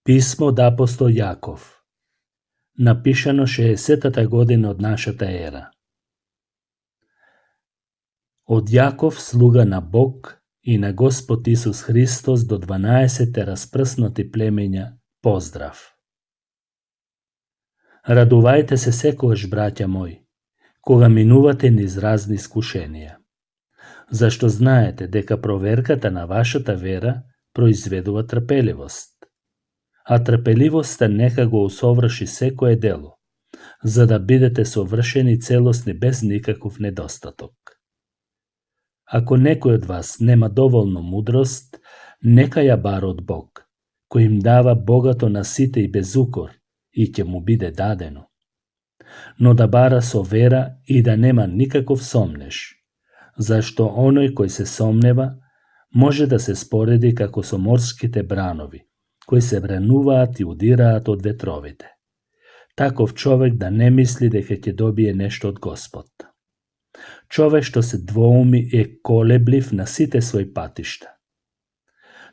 Писмо од апостол Јаков, напишано 60-та година од нашата ера. Од Јаков, слуга на Бог и на Господ Исус Христос до 12 распрснати племења, поздрав. Радувајте се секогаш, браќа мои, кога минувате низ разни искушенија, зашто знаете дека проверката на вашата вера произведува трпеливост. А трпеливоста нека го усоврши секое дело, за да бидете совршени и целосни без никаков недостаток. Ако некој од вас нема доволно мудрост, нека ја бара од Бог, кој им дава богато на сите и без укор, и ќе му биде дадено. Но да бара со вера и да нема никаков сомнеш, зашто оној кој се сомнева може да се спореди како со морските бранови, кои се бренуваат и удираат од ветровите. Таков човек да не мисли дека ќе добие нешто од Господ. Човек што се двоуми е колеблив на сите своји патишта.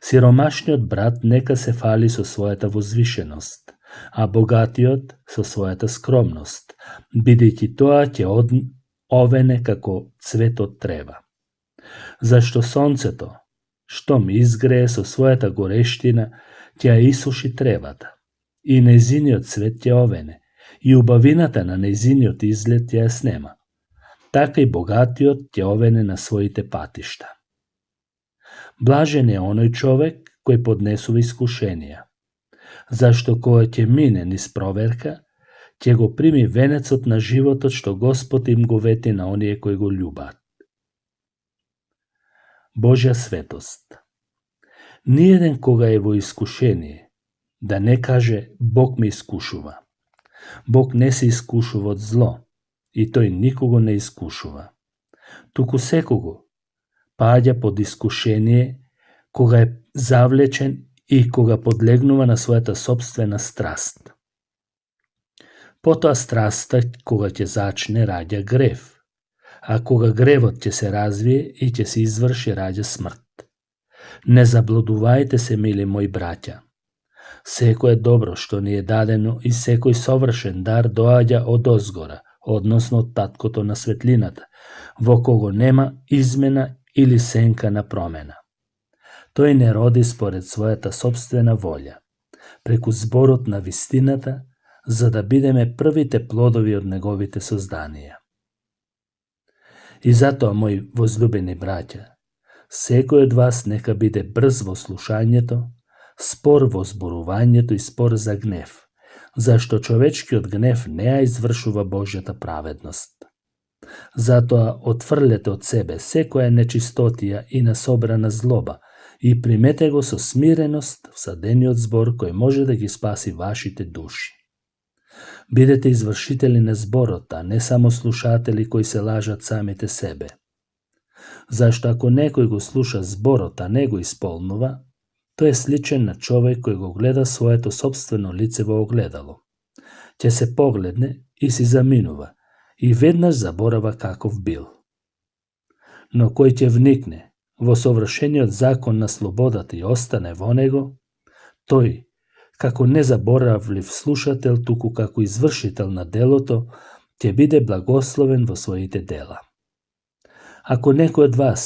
Сиромашниот брат нека се фали со својата возвишеност, а богатиот со својата скромност, бидејќи тоа ќе овене како цвет од трева. Зашто сонцето, штом изгрее со својата горештина, ќе ја исуши тревата, и нејзиниот цвет ќе овене, и убавината на нејзиниот изглед ќе ја снема. Така и богатиот ќе овене на своите патишта. Блажен е оној човек кој поднесува искушенија, зашто кога ќе мине низ проверка, ќе го прими венецот на животот што Господ им го вети на оние кои го љубат. Божја светост. Ниеден кога е во искушение, да не каже Бог ме искушува. Бог не се искушува од зло, и тој никого не искушува. Туку секого паѓа под искушение кога е завлечен и кога подлегнува на својата собствена страст. Потоа страста, кога ќе зачне, раѓа грев, а кога гревот ќе се развие и ќе се изврши, раѓа смрт. Не заблудувајте се, мили мои браќа. Секое добро што ни е дадено и секој совршен дар доаѓа од озгора, односно од таткото на светлината, во кого нема измена или сенка на промена. Тој не роди според својата собствена волја, преку зборот на вистината, за да бидеме првите плодови од неговите созданија. И затоа, мои возлюбени браќа, секој од вас нека биде брз во слушањето, спор во зборувањето и спор за гнев, зашто човечкиот гнев не ја извршува Божјата праведност. Затоа отфрлете од себе секоја нечистотија и насобрана злоба и примете го со смиреност всадениот збор кој може да ги спаси вашите души. Бидете извршители на зборот, а не само слушатели кои се лажат самите себе. Зашто ако некој го слуша зборот, а не го исполнува, тој е сличен на човек кој го гледа своето собствено лице во огледало. Ќе се погледне и си заминува, и веднаш заборава каков бил. Но кој ќе вникне во совршениот закон на слободата и остане во него, тој, како незаборавлив слушател, туку како извршител на делото, ќе биде благословен во своите дела. Ако некој од вас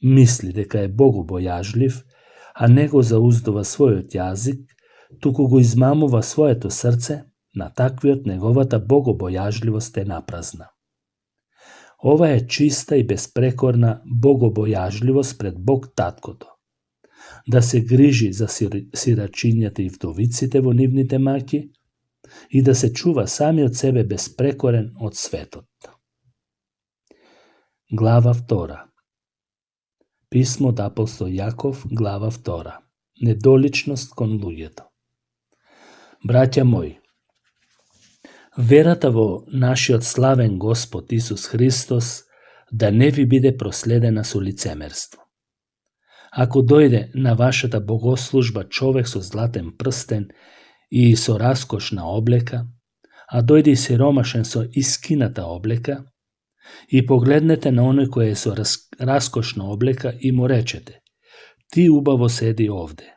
мисли дека е богобојажлив, а не го зауздува својот јазик, туку го измамува своето срце, на таквиот неговата богобојажливост е напразна. Ова е чиста и безпрекорна богобојажливост пред Бог Таткото. Да се грижи за сирачињата и вдовиците во нивните маки и да се чува самиот себе безпрекорен од светот. Глава 2. Писмо од апостол Јаков, глава 2. Недоличност кон луѓето. Браќа мои, верата во нашиот славен Господ Исус Христос да не ви биде проследена со лицемерство. Ако дојде на вашата богослужба човек со златен прстен и со раскошна облека, а дојде и сиромашен со искината облека, и погледнете на оној кој е со раскошна облека и му речете: ти убаво седи овде,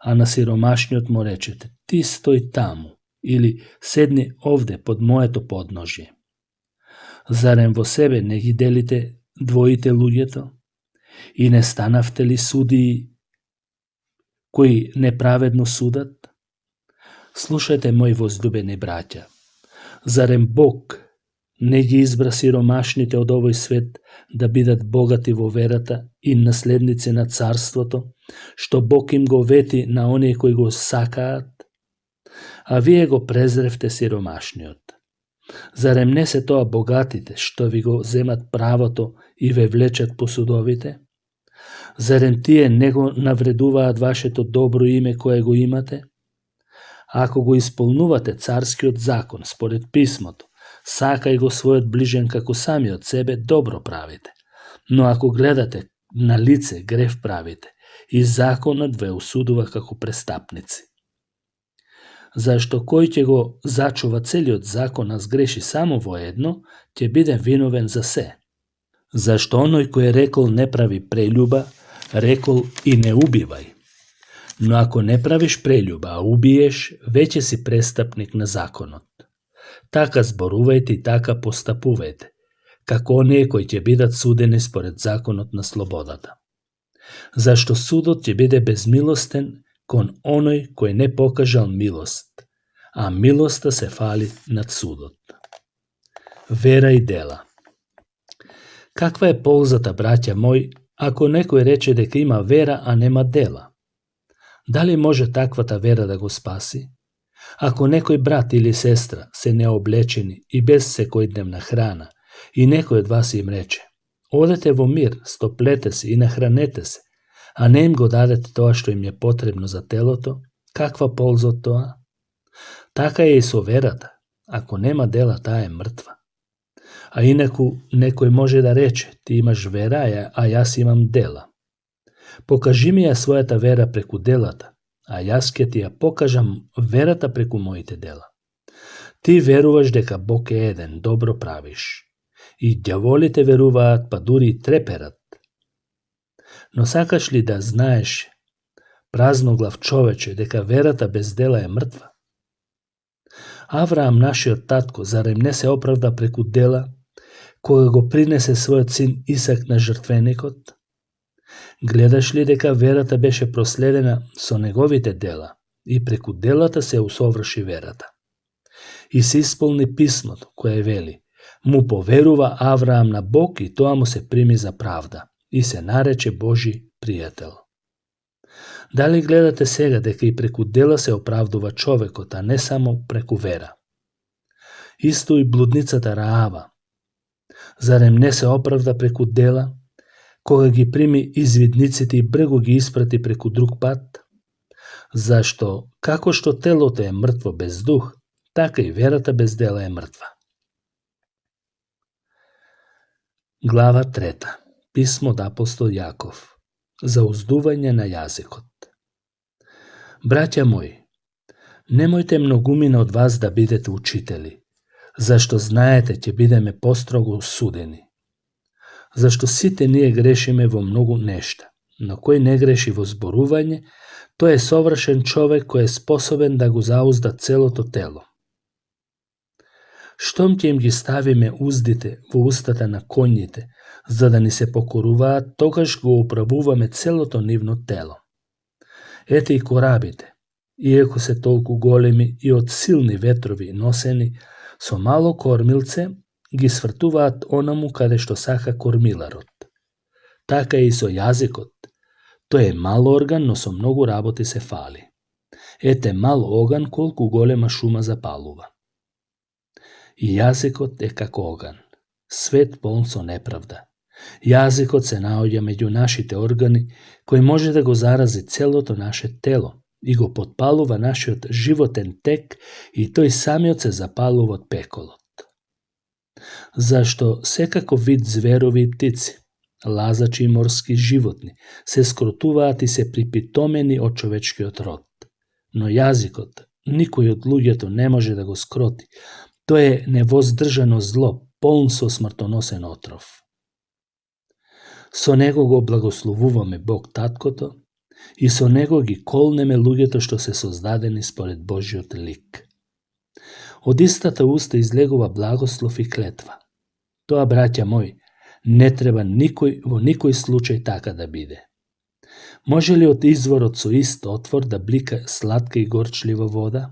a na siromašниот му речете: ти стој таму, или седни овде под моето подножје. Зарем во себе не ги делите двоите луѓето? И не станавте ли судии кои неправедно судат? Слушајте, мои возлюбени браќа, зарем Бог не ги избра сиромашните од овој свет да бидат богати во верата и наследници на царството, што Бог им го вети на оние кои го сакаат? А вие го презревте сиромашниот. Зарем не се тоа богатите што ви го земат правото и ве влечат по судовите? Зарем тие не го навредуваат вашето добро име кое го имате? Ако го исполнувате царскиот закон според писмото, сакај го својот ближен како самиот себе, добро правите. Но ако гледате на лице, грев правите, и законот ве осудува како престапници. Зашто кој ќе го зачува целиот закон, а сгреши само во едно, ќе биде виновен за се. Зашто оној кој рекол не прави прељуба, рекол и не убивај. Но ако не правиш прељуба, а убиеш, веќе си престапник на законот. Така зборувајте и така постапувајте, како оние кои ќе бидат судени според законот на слободата. Зашто судот ќе биде безмилостен кон оној кој не покажал милост, а милоста се фали над судот. Вера и дела. Каква е ползата, браќа мој, ако некој рече дека има вера, а нема дела? Дали може таквата вера да го спаси? Ако некој брат или сестра се необлечени и без секојдневна храна, и некој од вас им рече: одете во мир, стоплете се и нахранете се, а не им го дадете тоа што им е потребно за телото, каква полза од тоа? Така е и со верата. Ако нема дела, таа е мртва. А инаку некој може да рече: ти имаш вера, а јас имам дела. Покажи ми ја својата вера преку делата, а јас ќе ти ја покажам верата преку моите дела. Ти веруваш дека Бог е еден, добро правиш. И ѓаволите веруваат, па дури и треперат. Но сакаш ли да знаеш, празноглав човече, дека верата без дела е мртва? Авраам, нашиот татко, зарем не се оправда преку дела, кога го принесе својот син Исак на жртвеникот? Гледаш ли дека верата беше проследена со неговите дела и преку делата се усоврши верата? И се исполни писмото, кое вели: му поверува Авраам на Бог и тоа му се прими за правда и се нарече Божи пријател. Дали гледате сега дека и преку дела се оправдува човекот, а не само преку вера? Исто и блудницата Раава. Зарем не се оправда преку дела, кога ги прими извидниците и брго ги испрати преку друг пат? Зашто, како што телото е мртво без дух, така и верата без дела е мртва. Глава 3. Писмо од апостол Јаков. За уздување на јазикот. Браќа мои, немојте многумина од вас да бидете учители, зашто знаете ќе бидеме построго судени. Зашто сите ние грешиме во многу нешта, но кој не греши во зборување, тој е совршен човек кој е способен да го заузда целото тело. Штом ќе им ги ставиме уздите во устата на коњите, за да ни се покоруваат, тогаш го управуваме целото нивно тело. Ете и корабите, иако се толку големи и од силни ветрови носени, со мало кормилце ги свртуваат онаму каде што сака кормиларот. Така и со јазикот. Тој е мал орган, но со многу работи се фали. Ете мал оган колку голема шума запалува. И јазикот е како оган, свет полн со неправда. Јазикот се наоѓа меѓу нашите органи, кој може да го зарази целото наше тело и го потпалува нашиот животен тек и тој самиот се запалува од пеколот. Зашто секако вид зверови и птици, лазачи и морски животни се скротуваат и се припитомени од човечкиот род. Но јазикот никој од луѓето не може да го скроти. Тој е невоздржано зло, полн со смртоносен отров. Со него го благословуваме Бог Таткото и со него ги колнеме луѓето што се создадени според Божиот лик. Од истата уста излегува благослов и клетва. Тоа, браќа мои, не треба во никој случај така да биде. Може ли од изворот со ист отвор да блика сладка и горчлива вода?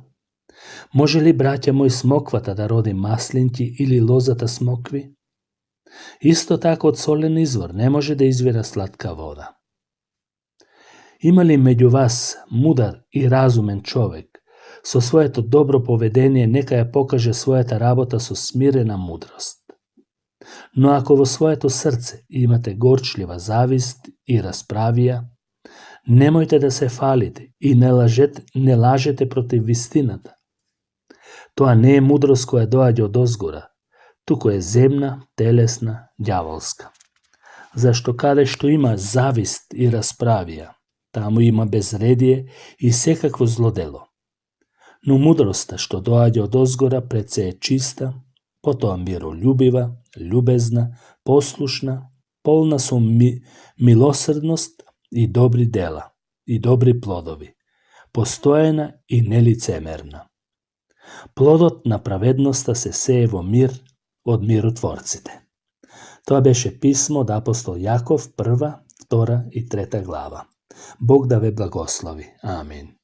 Може ли, браќа мои, смоквата да роди маслинки или лозата смокви? Исто така од солен извор не може да извира сладка вода. Има ли меѓу вас мудар и разумен човек? Со своето добро поведение нека ја покаже својата работа со смирена мудрост. Но ако во своето срце имате горчлива завист и расправија, немојте да се фалите и не лажете против вистината. Тоа не е мудрост која доаѓа од озгора, туку е земна, телесна, ѓаволска. Зашто каде што има завист и расправија, таму има безредие и секакво злодело. Но мудроста што доаѓа од озгора пред се е чиста, потоа миролюбива, љубезна, послушна, полна со милосрдност и добри дела, и добри плодови, постојана и нелицемерна. Плодот на праведноста се сее во мир од миротворците. Тоа беше писмо од апостол Јаков, 1, 2 и 3 глава. Бог да ве благослови. Амин.